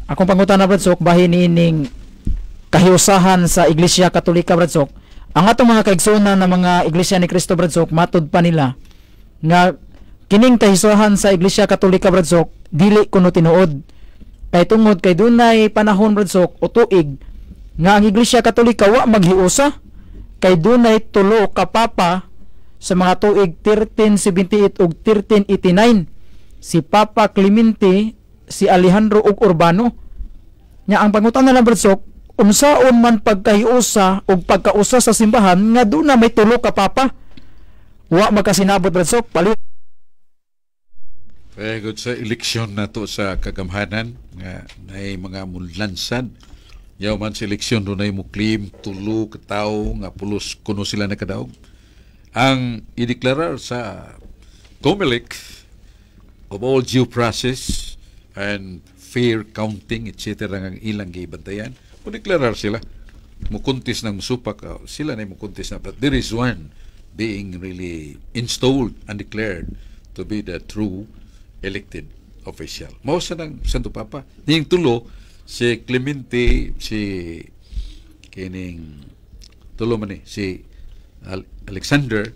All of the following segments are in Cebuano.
Akong pangutana, Brad Sok, bahin niining kahiusahan sa Iglesia Katolika, Brad Sok. Ang atong mga kaigsuonan na mga Iglesia ni Cristo, Brad Sok, matud pa nila nga kining kahiusahan sa Iglesia Katolika, Brad Sok, dili kuno tinuod. Kay tungod kay dunay panahon, Brad Sok, o tuig nga ang Iglesia Katolika wa maghiusa kay dunay tulo ka papa sa mga tuig 1378 ug 1389, si Papa Clemente, si Alejandro ug Urbano. Nya ang pangutana lang, Brad Sok, unsaon man pagkahiusa ug pagkausa sa simbahan nga duna may tulo ka papa? Wa magkasinabot, Brad Sok. Palit. Very good. Sa eleksyon nato sa kagamhanan nga nay mga mulansad. Yaw man sa eleksyon, dunay mo claim tulo ka tawo nga pulos kuno sila nakadaog. Ang ideklarar sa COMELEC of all due process and fair counting, etc. nga ilang gibantayan, mo deklarar sila. Mukuntis ng musupak, sila na mukuntis na. But there is one being really installed and declared to be the true elected official. Mao sa ng Santo Papa. Ning tulo, si Clemente, si kining tulo man ni, si Alexander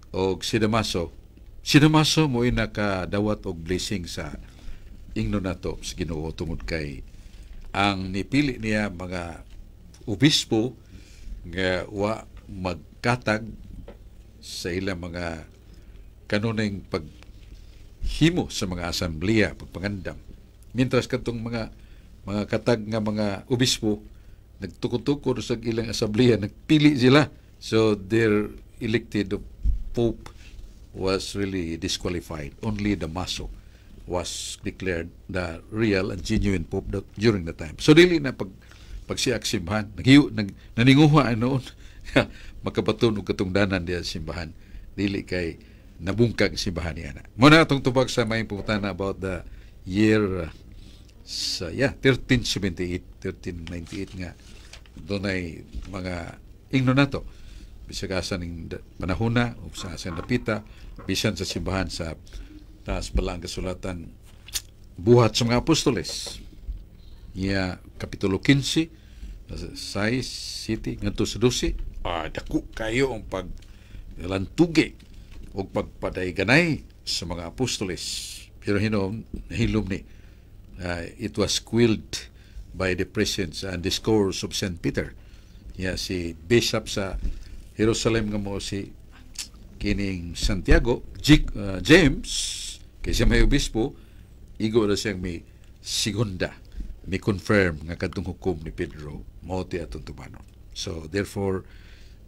o si Damaso. Si Damaso mo nakadawat og blessing sa ingno nato sa Ginoo tungod kay ang nipili niya mga obispo nga wa magkatag sa ilang mga kanunay paghimo sa mga asambleya, pagpangandam. Mientras katong mga katag nga mga obispo nagtukod-tukod sa ilang asambleya, nagpili sila. So their elected pope was really disqualified. Only Damaso was declared the real and genuine pope during the time. So dili na pagsiak simbahan, naghiu nag naninguha noon makabaton og katungdanan diya sa simbahan. Dili kay nabungkag simbahan niya na. Mao na atong tubag sa may pangutana about the year sa, yeah, 1378, 1398 nga dunay mga ingno nato bisag asa ning panahona o sa asa napita bisan sa simbahan sa taas balaang kasulatan, Buhat sa mga Apostoles niya, kapitulo 15 6 city ngadto sa 12. Dako kayo ang pag lantugi o pagpadayganay sa mga apostoles, pero hinom nahilom ni it was quelled by the presence and discourse of St. Peter. Yeah, si bishop sa Jerusalem nga mo si kining Santiago, James, kay siya may obispo, igo na siyang may segunda, may confirm nga kadtong hukom ni Pedro mao ti atong tubanon. So therefore,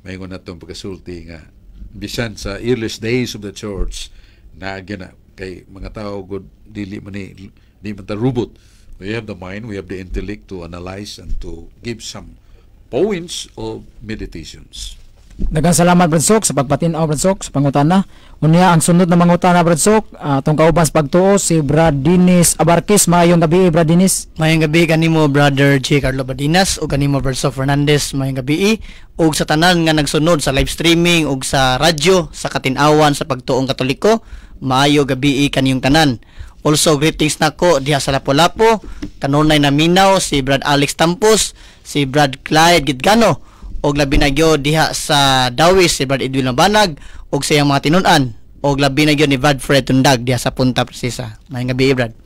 maingon natong pagkasulti nga bisan sa earliest days of the church na na kay mga tao gud dili man ni di man ta robot. We have the mind, we have the intellect to analyze and to give some points of meditations. Daghang salamat, Brad Sok, sa pagpatin-aw, Brad Sok, sa pangutana. Unya ang sunod na mangutana, Brad Sok, atong kauban sa pagtuo si Brad Dennis Abarquez. Maayong gabi, Brad Dennis. Maayong gabi kanimo, Brother J. Carlo Badinas, ug kanimo, Brother Sok Fernandez, maayong gabi ug sa tanan nga nagsunod sa live streaming ug sa radyo sa Katinawan sa Pagtuong Katoliko, maayo gabi kaniyong tanan. Also, greetings nako diha sa Lapu-Lapu, kanunay naminaw si Brad Alex Tampos, si Brad Clyde Gitgano, og labi na gyud diha sa Dawis si Brad Edwin Mabanag ug sa iyang mga tinun-an, og labi na gyud ni Brad Fred Tundag diha sa Punta Princesa. Maayong gabi, Brad.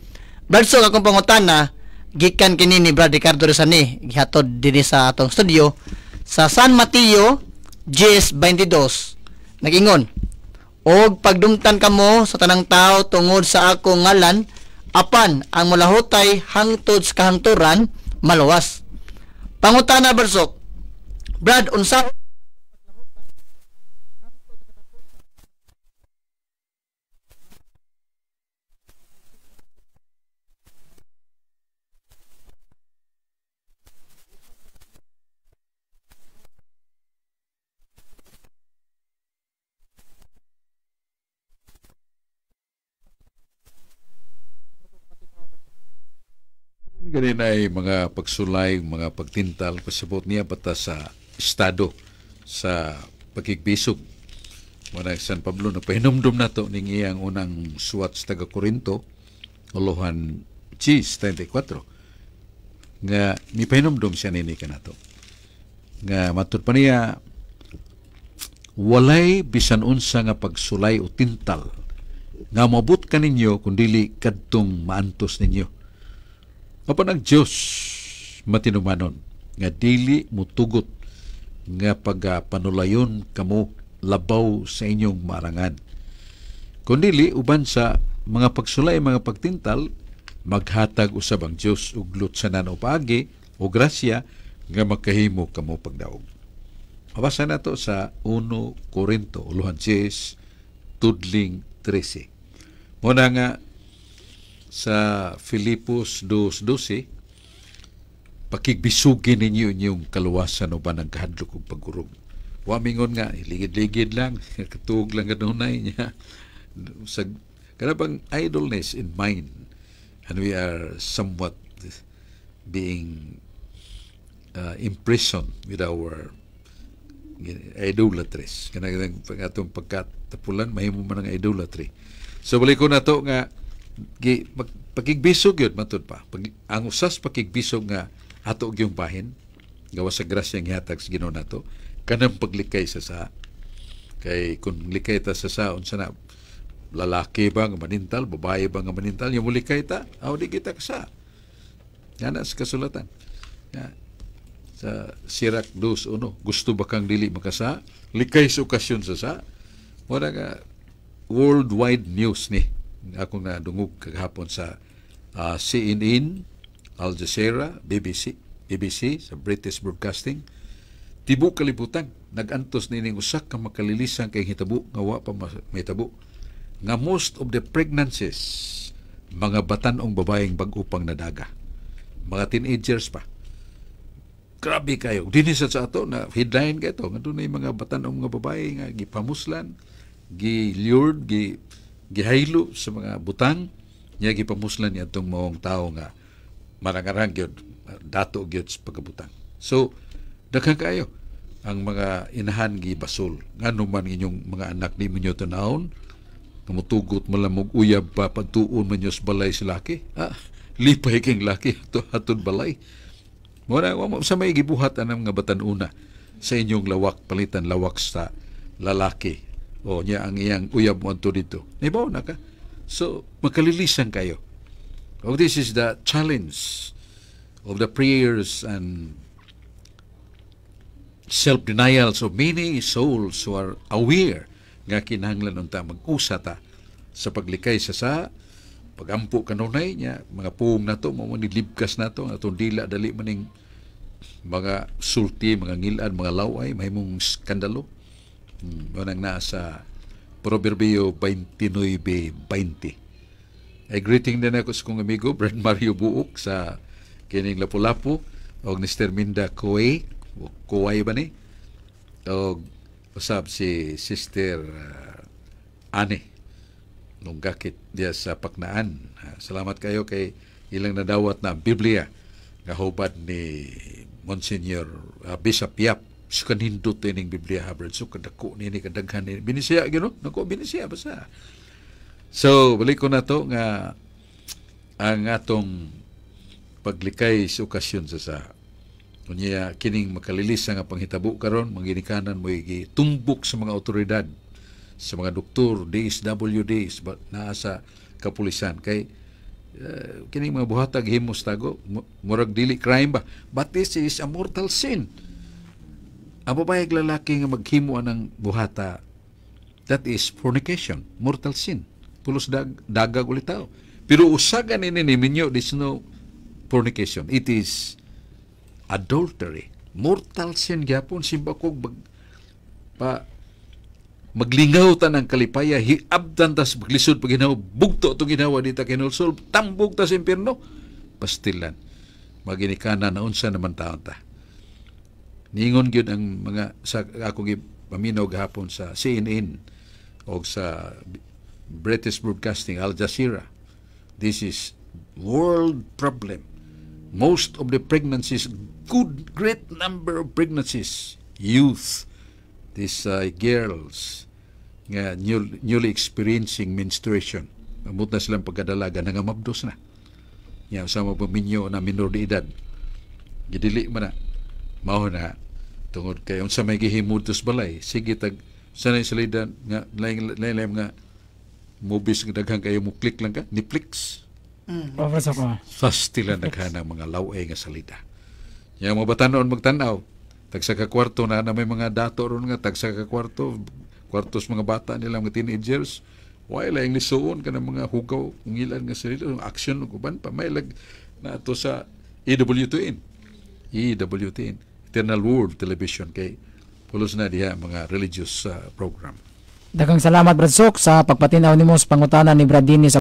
Brad Sok, akong pangutana gikan kini ni Brad Ricardo Rosani, gihatod dinhi sa atong studio sa San Mateo 10:22. Nag-ingon, "Og pagdumtan kamo sa tanang tao tungod sa akong ngalan, apan ang molahutay hangtod sa kahangturan maluwas." Pangutana, Brad Sok. Brad, unsa Ganin ay mga pagsulay, mga pagtintal, pasabot niya bata sa estado sa pagkigbisog. Muna San Pablo nagpahinumdum nato ning iyang unang suwat sa taga Korinto, Olohan 10:34. Nga mipahinumdom siya nini kanato. Nga matud pa niya, walay bisan unsa nga pagsulay o tintal nga moabot kaninyo kun dili kadtong maantos ninyo. Apan ang Dios matinumanon nga dili mutugot nga pagapanulayon kamo labaw sa inyong marangan. Kun dili, uban sa mga pagsulay, mga pagtintal, maghatag usab ang Dios og lutsanan o paagi o grasya nga makahimo kamo pagdaog. Mabasa nato sa 1 Korinto, uluhan 10, tudling 13. Muna nga sa Filipos 2:12, pakigbisugin ninyo inyong kaluwasan uban ang kahadlok ug pagkurog. Wa mingon nga ligid-ligid lang, katuog lang kanunay niya. Sa kana bang idleness in mind, and we are somewhat being imprisoned with our idolatries. Kanang atong pagkatapulan, mahimo man ang idolatry. So balik ko na to nga gi, pakigbisog yun matud pa. Ang usas pakigbisog nga ato gyung bahin gawas sa grasya nga gihatag sa Ginoo nato, kanang paglikay sa, kay kung likay ta sa unsa na, lalaki ba nga manintal, babae ba nga manintal, yung mulikay ta, aw di kita kasa. Yan sa kasulatan. Ya. Sa Sirach 2:1, gusto ba kang dili makasa? Likay sa okasyon sa. Wala nga worldwide news ni. Ako nga dungog kagahapon sa CNN, Al Jazeera, BBC, BBC sa British Broadcasting. Tibok kalibutan nagantos nining usa ka makalilisan kay hitabo nga wa pa mahitabo nga most of the pregnancies, mga batan-ong babaeng bag-o pang nadaga, mga teenagers pa. Grabe kayo dinhi sa ato na headline kay to nga dunay mga batan-ong mga babae nga gipamuslan, gi-lured, gihaylo sa mga butang niya, gipamuslan niya atong maong tao nga marangarang gyud, dato gyud sa pagkabutang. So daghan kayo ang mga inahan gibasol. Ngano man inyong mga anak di mo nyo tanawon nga mutugot mo lang og uyab pa, pagtuon man nyo sa balay sa laki, ah, lipay king laki ato aton balay mo na wa mo sa may gibuhat anang mga batan-una sa inyong lawak, palitan lawak sa lalaki o niya ang iyang uyab mo adto dito, Nibaw na ka. So makalilisan kayo. Oh, this is the challenge of the prayers and self-denials of many souls who are aware nga kinahanglan unta mag-usa ta sa paglikay sa pagampo kanunay niya. Mga puong nato mo nilibkas nato ang atong dila, dali maning mga sulti, mga ngilad, mga laway, mahimong skandalo. Nang naa sa Proverbio 29:20. Ay, greeting din ako sa kong amigo Brad Mario Buok sa kining Lapu-Lapu og ni Sister Minda Kuway o Kuway ba ni, og usab si Sister Ane nung gakit diya sa Paknaan. Ah, salamat kayo kay ilang nadawat na ang Biblia nga hubad ni Monsignor Bishop Yap. So kanindot ining Biblia ha, Brad. So kadako nini, kadaghan nini. Binisaya gyud no? Nako, Binisaya basta. So balik ko na to nga ang atong paglikay sa okasyon sa unya, kining makalilisa nga panghitabo karon, mga mo tumbok sa mga otoridad, sa mga doktor, DSWD, naa sa kapulisan, kay kining mga buhatag himos tago, murag dili crime ba, but this is a mortal sin. Ang babae ug lalaki nga maghimo anang buhata, that is fornication, mortal sin, pulos dagag ulit tao. Pero usagan ini ni minyo, this no fornication, it is adultery, mortal sin gyapon. Simba ko pa maglingaw ta ng kalipaya, hiabdan tas maglisod pag ginawa, bugto itong ginawa dita kinulsol, tambog ta sa impierno. Pastilan maginikanan na unsa naman taon ta. Ningon gyud ang mga sa ako gipaminaw gahapon sa CNN o sa British Broadcasting, Al Jazeera, this is world problem. Most of the pregnancies, good great number of pregnancies, youth, these girls nga newly experiencing menstruation, amot na silang pagkadalaga, nangamabdos na. Ya, sa mga paminyo na minor de edad. Gidili man na. Mao na tungod kay unsa may gihimo dito sa balay, sige tag sanay salida nga lain lain nga movies nga daghan kayo mo click lang ka Netflix. Oh, Brad Sok, oh. Fast sila naghan mga laway nga salida. Yang mga batanon magtan-aw, tagsa ka kwarto na na may mga dato ron nga tagsa ka kwarto, kwartos mga bata nila, mga teenagers. Why lang lisuon ka ng mga hugaw ngilan nga salida, action ug uban pa may lag na ato sa EWTN. EWTN, Eternal World Television, kay pulos na diha mga religious program. Daghang salamat, Brad Sok, sa pagpatinaw nimo sa pangutana ni Brad Dennis.